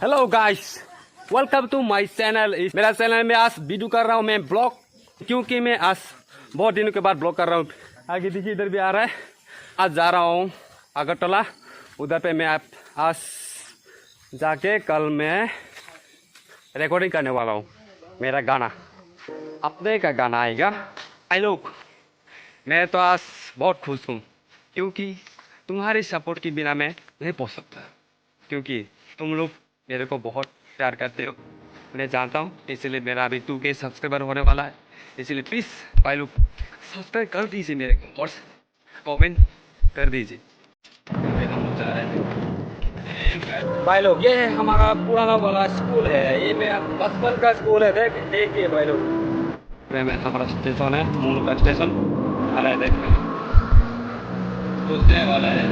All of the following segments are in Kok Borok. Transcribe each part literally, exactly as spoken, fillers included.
Hello guys, welcome to my channel। इस मेरा चैनल में आज वीडियो कर रहा हूँ मैं ब्लॉग, क्योंकि मैं आज बहुत दिनों के बाद ब्लॉग कर रहा हूँ। आगे देखिए, इधर भी आ रहा है। आज जा रहा हूँ अगरतला, उधर पे मैं आप आज जाके कल मैं रिकॉर्डिंग करने वाला हूँ मेरा गाना। अपने का गाना आएगा। भाई लोग, मैं तो आज बहुत खुश हूँ, क्योंकि तुम्हारी सपोर्ट के बिना मैं नहीं पहुँच सकता। क्योंकि तुम लोग मेरे को बहुत प्यार करते हो, मैं जानता हूँ, इसलिए मेरा अभी टू के सब्सक्राइबर होने वाला है। इसलिए प्लीज भाई लोग, सब्सक्राइब कर दीजिए मेरे को और कमेंट कर दीजिए। भाई लोग, ये है हमारा पुराना वाला स्कूल है, ये मेरा बचपन का स्कूल है। देख, देखिए भाई लोग, ये में हमारा स्टेशन है, मुंडका स्टेशन। आ रहा है, देख, घुसने वाला है।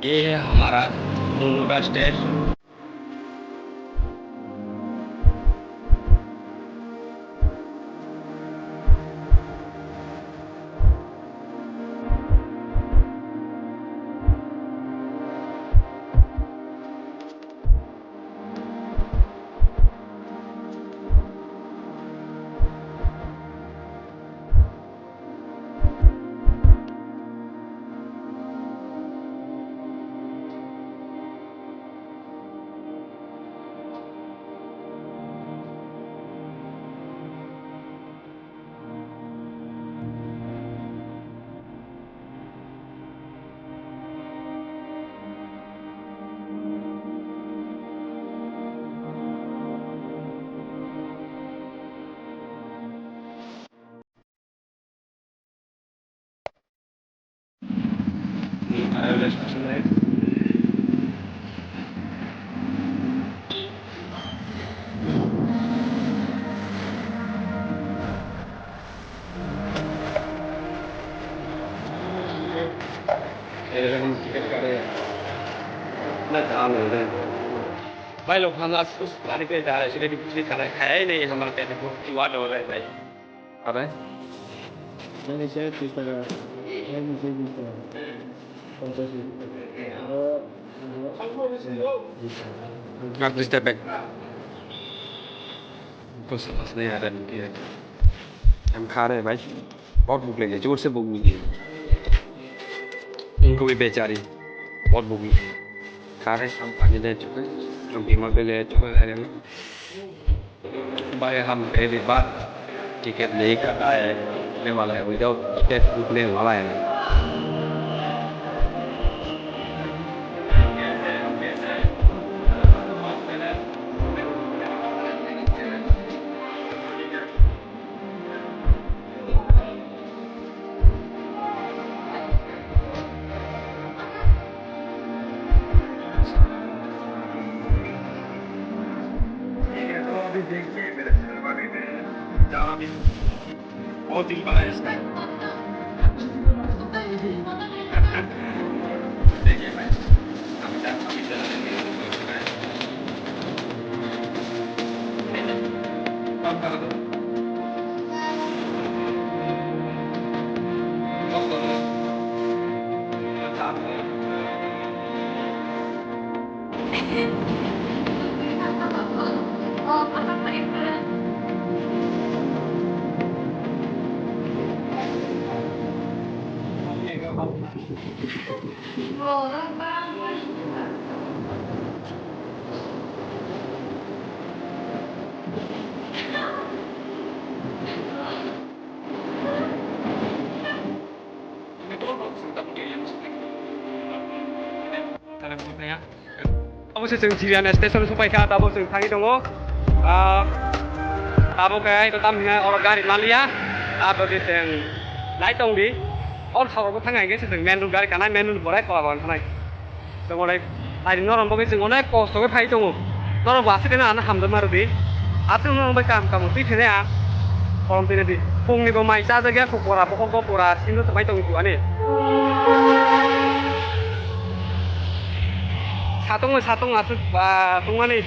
ये है हमारा मुंडका स्टेशन। भाई लोग, हम आज उस गाड़ी पे जा रहे हैं, इसलिए भी पिछली खाना खाया ही नहीं है, हमारे पेट में बहुत दौड़ रहा है भाई। अरे? नहीं, नहीं, शायद तीस टका। नहीं, नहीं, शायद तीस टका। पचास रुपये। हाँ, तीस टका। कुछ समझ नहीं आ रहा है। हम खा रहे हैं भाई, बहुत भूख लगी है, जोर से भूख लगी है। इनको भी बेचारी बहुत भूख लगी है, खा रहे हैं, हम पानी ले चुके हैं, हम बीमा भी ले चुके हैं। भाई, हम पहली बार टिकट नहीं कटाए, लेने वाला है, विदाउट टिकट बुक लेने वाला है। बहुत दिल बड़ा है इसका। देखिए भाई, अभी तक, अभी तक Obo se chwng Jiriana station sopai kha, tabuk chwng thangwi tongo. Ah, tabuk khe ito tam hinai oro gari maliya. Abo di chwng nai tong di. Ol sago bo thang hai khe se chwng main road gari kanai, main road borai tola bo thanai. Tongolai, ai norok bagwi chwng onek kosto khe phai tongo. Norok bo aswk khe ano hamjakma rwdi. Aswk norok bai kaham kaham twi phainai ang. Korom twi nadi. Phungni bo mai chajak ya, kok pora, bokhok bo pora, sindor twmai tong ani. Satung bai satung aswk ba tongmani.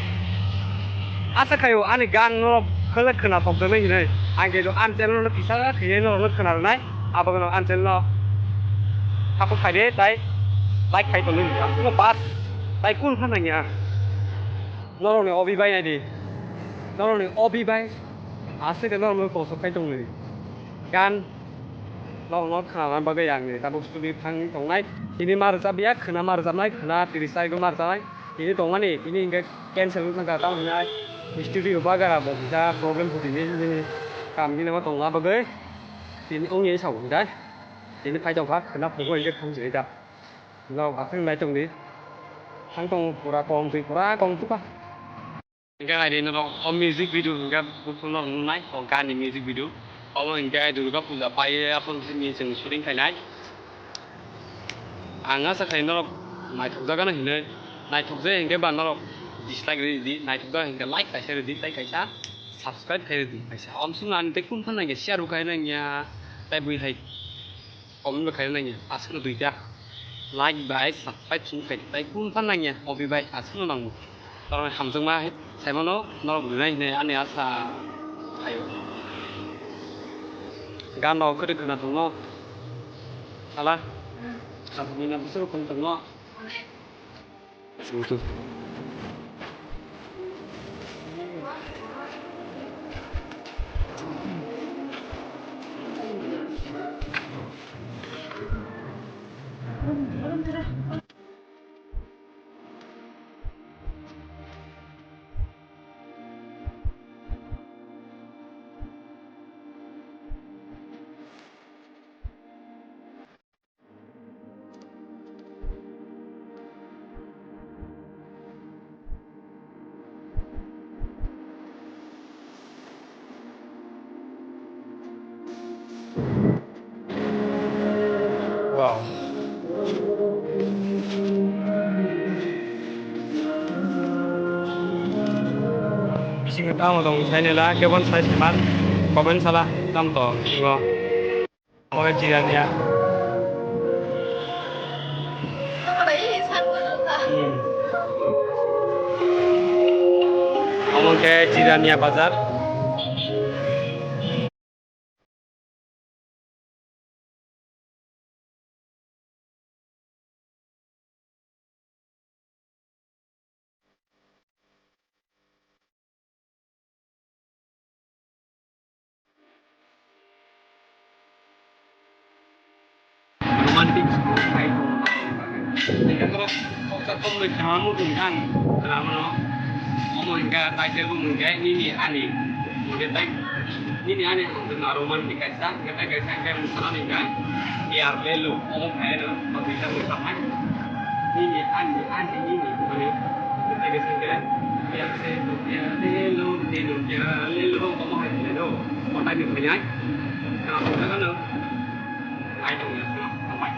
Asa khaio ani gan norok khwlak khwna tokjaknai hinwi. Ang khe ani channel no kisa khaiwi norok no khwna rwnai. Abono ani channel no Haphang khaide tai like khai tongdi. Aswkno bas tai kun phan nangya. Norokni obi bai naidi. Norokni obi bai aswk norokno kosok khai tongdi. Gan norokno khna bagwi ang ni tabuk studio thang tongnai. Tini ma rwchapya, khna ma rwchapnai, khna tiri saigo ma rwchapnai. Tini tongmani, tini hingke cancel wngkha, tamo hwnai studio bagara bo kisa problem phuti di, nini kam gini ma tongna bagwi. Tini wngya sao hwnkhe, tini phai tongkha, khwna phungo hingke thang jai da. Nok aswk nai tongdi. Thang tong pura kong twi pura kong tukha. Hingke hai di norok o music video hingke buphang norok nungnai, o gan ni music video. Omo hingke Durga puja paiye aphuru simi chwng shooting khainai. Ang asa khai norok naithokjakgano hinwi, naithokjai hinkhe ba norok dislike rwdi, naithokjak hinkhe like kaisa rwdi, tei kaisa subscribe khai rwdi, kaisa omswk ani tei kun phan nangya share bo khai nangya, tei bui hai comment bo khai nangya, aswkno duita like bai subscribe sung khai tei kun phan nangya obi bai aswkno nango. Norokni hamjakma hai saimano norok rinai hinwi ani asa phaio. Gan rok kwrwi khwna tongno. Sala. Sabuni na busur khum tongno. Wow. Bisingo tamo tong sainela, kebon sai saiman, comment sala, tam to, ngo. Oke, Jirania. Hmm. Omo ke Jirania bazar. Romantic song khai tongo. Hingke borok koksa tongmoi kaham wngkha ang khwnamano. Omo hingke title bo hingke nini ani. Hingke tai nini ani hingke romantic kaisa, hingke tai kaisa hingke mwsana hingke Yar Lelu. Omo khaino, o duita mwsana hai. Nini ani, ani, nini, mane, hingke tai kaisa hingke Yar se, Yar Lelu, Lelu, Yar Lelu, omo hai hingke no. Kotai ni khainai. Khwnamano. Ai tongya, khwnam, khwnam bai.